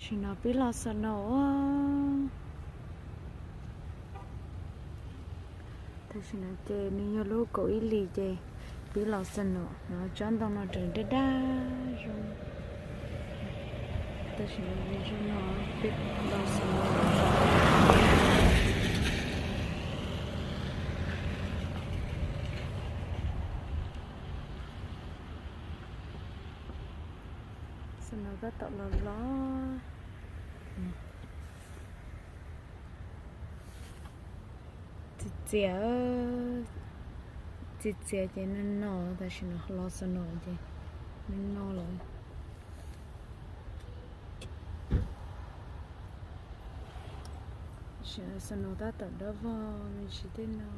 Tam sim no pib los snow. Tam sim no ces nws yog lub kaum ib hlis ces pib los snow no, tsob ntoo no tseem daj daj zoo. Tam sim no zoo no pib los snow. Snow tab tom los los. Txias txias, txias txias ces no no, tam sim no los snow ces no no lawm. Tam sim no snow tab tom dawb vog me ntsis tej no.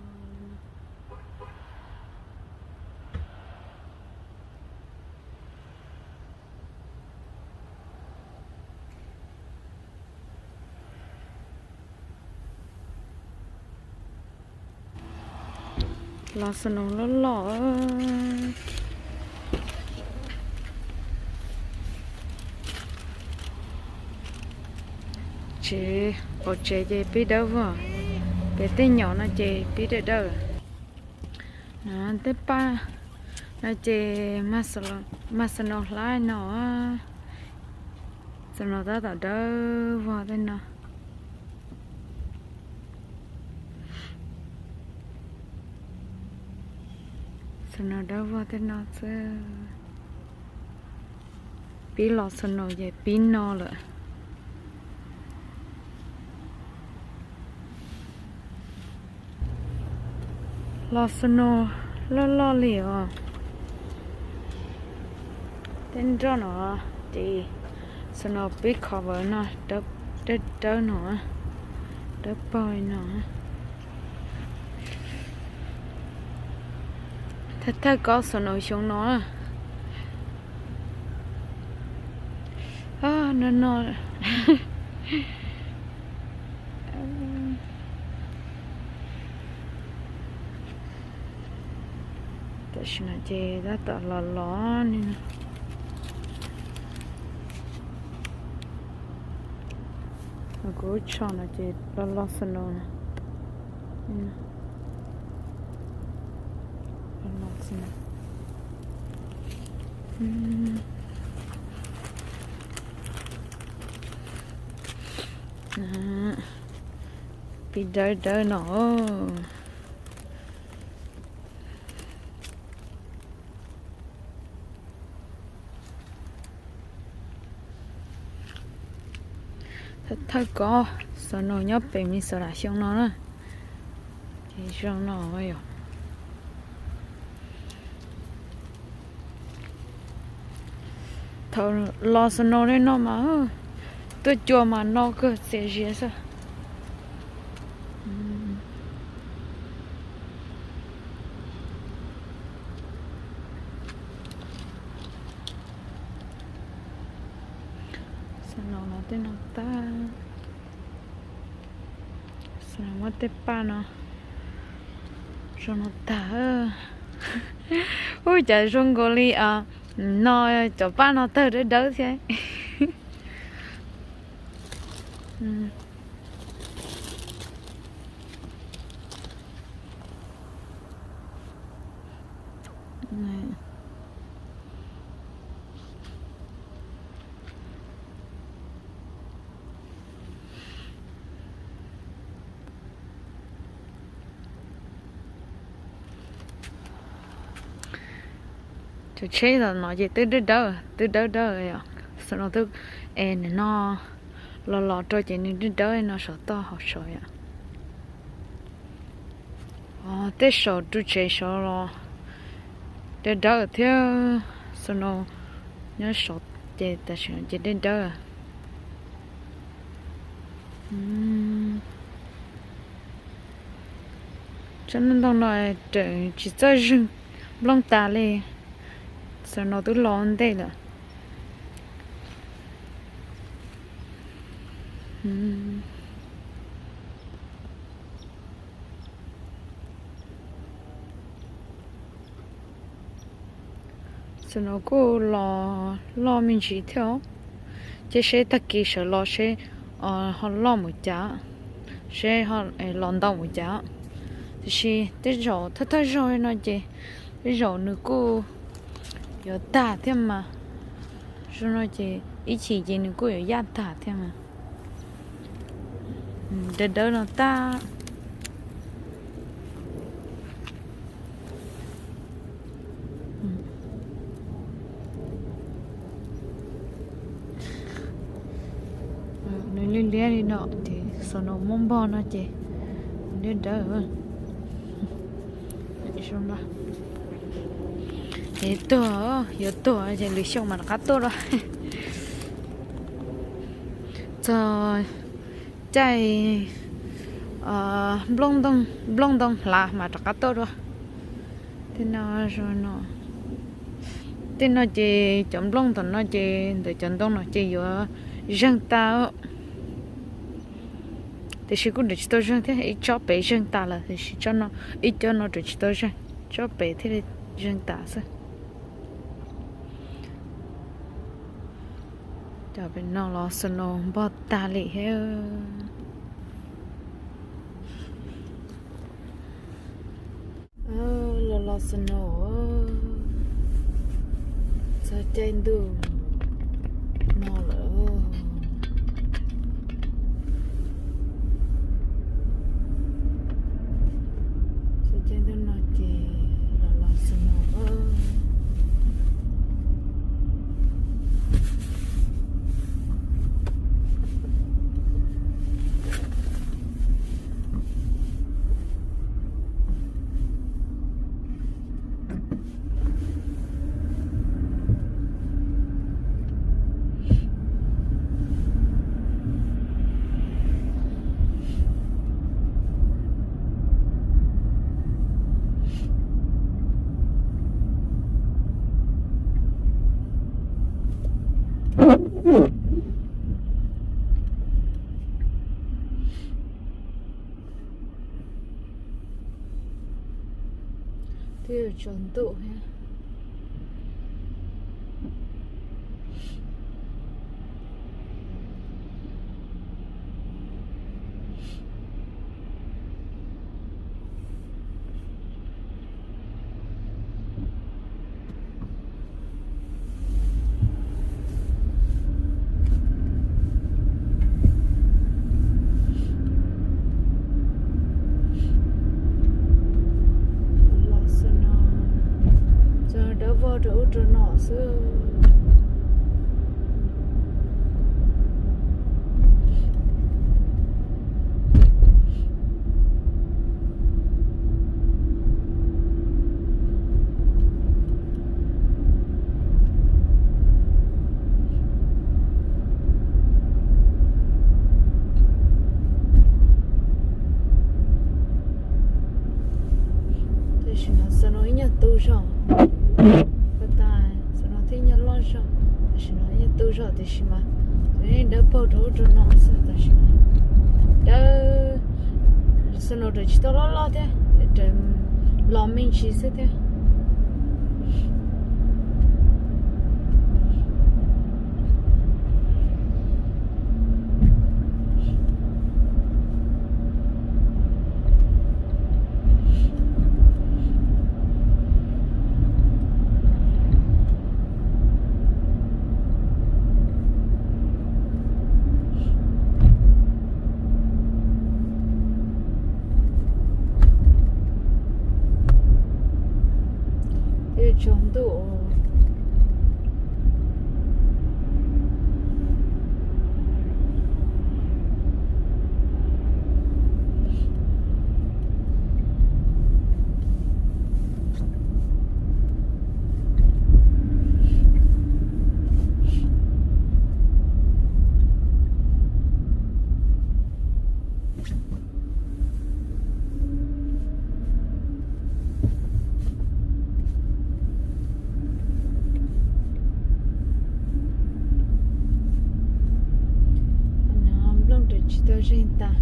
Los snow loj loj. Tsev, pom tsev ces pib dawb vog, pem tej nyom no ces pib dawb dawb. Tej paj no ces mag snow hlab no, snow tab tom dawb vog tej no. Snow dawb vog tej no xwb. Pib los snow ces pib no lawm. Los snow loj loj li os. Tej nroj no ces snow pib cover no, dawb dawb no, dawb paug li no. Thawj thawj kob snow xyoo no. No no. Tam sim no ces tab tom los los li no. Kuv lub tsho no ces los los snow no. Pib dawb dawb no. Thawj kob snow nyob pem Minnesota xyoo no na. Ces zoo no yom. Thaum los snow li no mas tuaj cua mas no kawg txias zias xwb. Snow no tej no tag. Snow muab tej paj no zoo no tag. Ub, cas zoo nkaus li no, cov paj no tawg dawb dawb thiab. Cov tsheb tom no ces twb dawb dawb, twb dawb dawb yom. Snow twb, es nim no los los rau ces nws dawb dawb no saum toj hauv saud yom. Tej saum ru tsev saud los dawb dawb thiab, snow nyob saud ces tam sim no ces dawb dawb. Tsob ntoo no raws tsis txawj zeeg, nplooj tas li, snow twb los ntej lawm. Snow kuj los loj me ntsis thiab os. Ces seb tag kis sawv los seb ho loj mus cas, seb los ntau mus cas. Tiam sis tej zaum thawj thawj zaug no ces tej zaum nws kuj yuav tag thiab mas. Zaum no ces ib chim ces nws kuj yuav yaj tag thiab mas. Dawb dawb no tag. Nws liab liab li no ces xaus no muab npog no ces liab dawb. Es tuag, yuav tuag ces lwm xyoo mas rov qab tuaj dua. Txog caij nplooj ntoo hlav mas rov qab tuaj dua. Tej no, tej no ces cov nplooj tom no ces ntawm cov ntoo no ces yuav zeeg tas. Tiam sis kuj tseem tsis tau zeeg thiab, ib tsob pem zeeg tas lawm, tiam sis ib co no tseem tsis tau zeeg, tsob pem thiaj li zeeg tas xwb. Cov pem no los snow npog tag li thiab. Los los snow, txog caij ntuj no lawm. Txog caij ntuj no ces los los snow. Twb yuav tsaus ntuj thiab. Los xwb no, txog dawb vog rau ub rau no xwb. Tam sim no snow ib nyuag tu zog, ko tas snow thiab ib nyuag loj zog, tam sim no ib nyuag tu zog tiam sis mas dawb paug rau ub rau no xwb tam sim no. Dawb, snow tseem tsis tau loj loj thiab, tseem los me ntsis xwb thiab. Twb tsaus ntuj. Nplooj tseem tsis tau zeeg tas,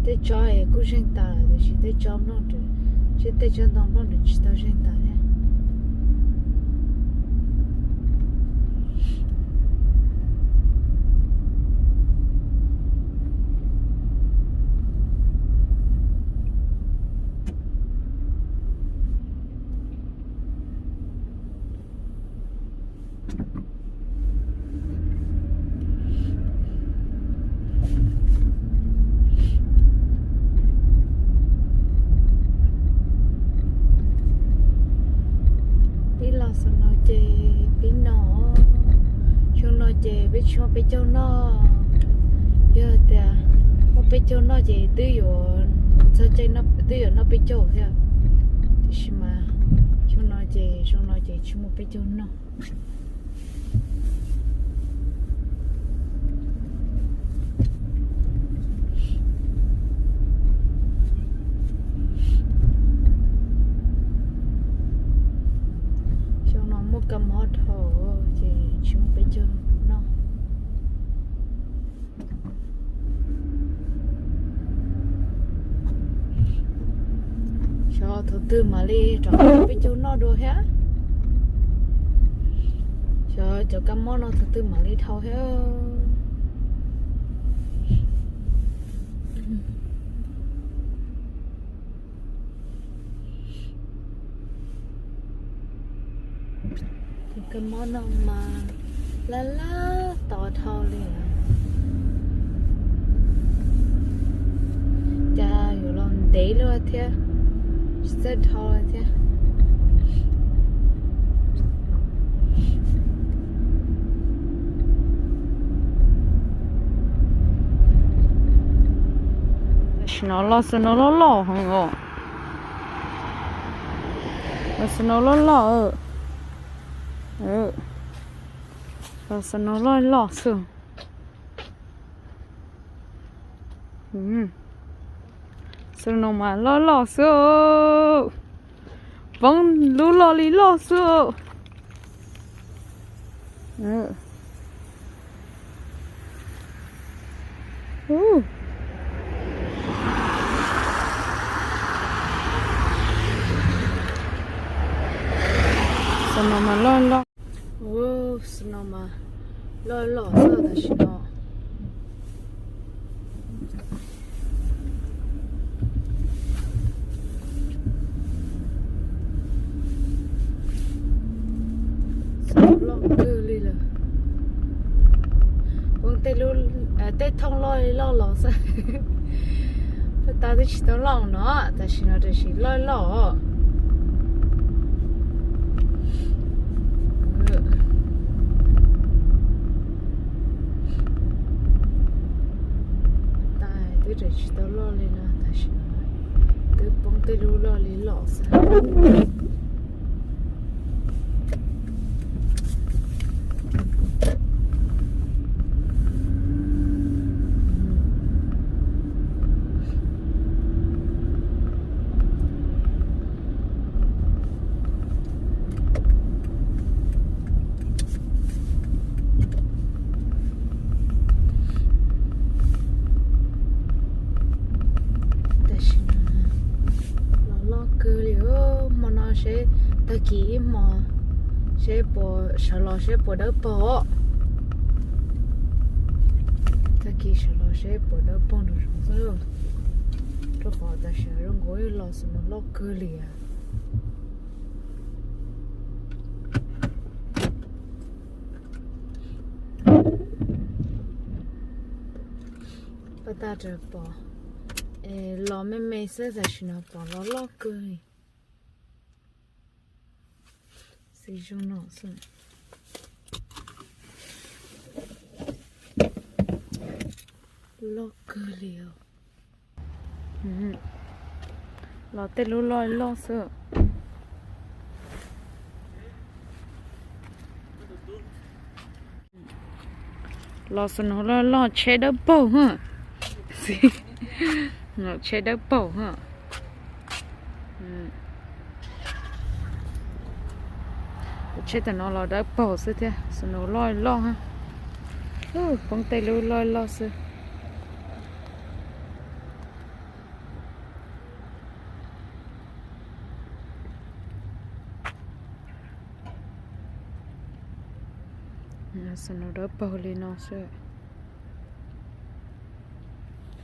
tej tsob kuj zeeg tas lawm tiam sis tej tsob nplooj, tej tsob ntoo nplooj tseem tsis tau zeeg tas thiab. Tsis muaj peb caug noj. Yog tias muaj peb caug noj ces twb yuav txog caij, twb yuav noj peb caug thiab. Tiam sis mas xyoo no ces, xyoo no ces tsis muaj peb caug noj. Xyoo no muaj kab mob dhau ces tsis muaj peb caug noj. Xyov thaum twg mam li rov qab peb caug noj dua thiab. Xyov cov kab mob no thaum twg mam li dhau thiab. Tus kab mob no mas laj laj tod dhau li. Cas yuav los ntev luaj thiab, tsis txawj dhau thiab. Tam sim no los snow loj loj heev os. Los snow loj loj. Los snow loj loj xwb. Snow mas loj loj xwb. Poob lub loj li loj xwb. Snow mas loj loj. Snow mas loj loj xwb tam sim no. Loj kawg li lawm. Poob tej lub, tej thooj loj li loj los xwb. Paj tas twb tsis tau loj no, tam sim no tam sim loj loj. Tas twb tseem tsis tau loj li no, tam sim no twb poob tej lub loj li loj xwb. Tam sim no los loj kawg li. Hmo no seb, tag kis ib hmo seb puas, sawv los seb puas dawb paug. Tag kis sawv los seb puas dawb paug nraum zoov xwb. Rau qhov tam sim no zoo nkaus los snow loj kawg li. Paj tas tseem pom los me me xwb, tam sim no pom los loj kawg li. Xis zoo no xwb. Loj kawg li os. Los tej lub loj loj xwb. Los snow loj loj tsheb dawb paug. Tsheb dawb paug. Tsheb tam no los dawb paug xwb thiab, snow loj loj. Poob tej lub loj loj xwb. Snow dawb paug li no xwb.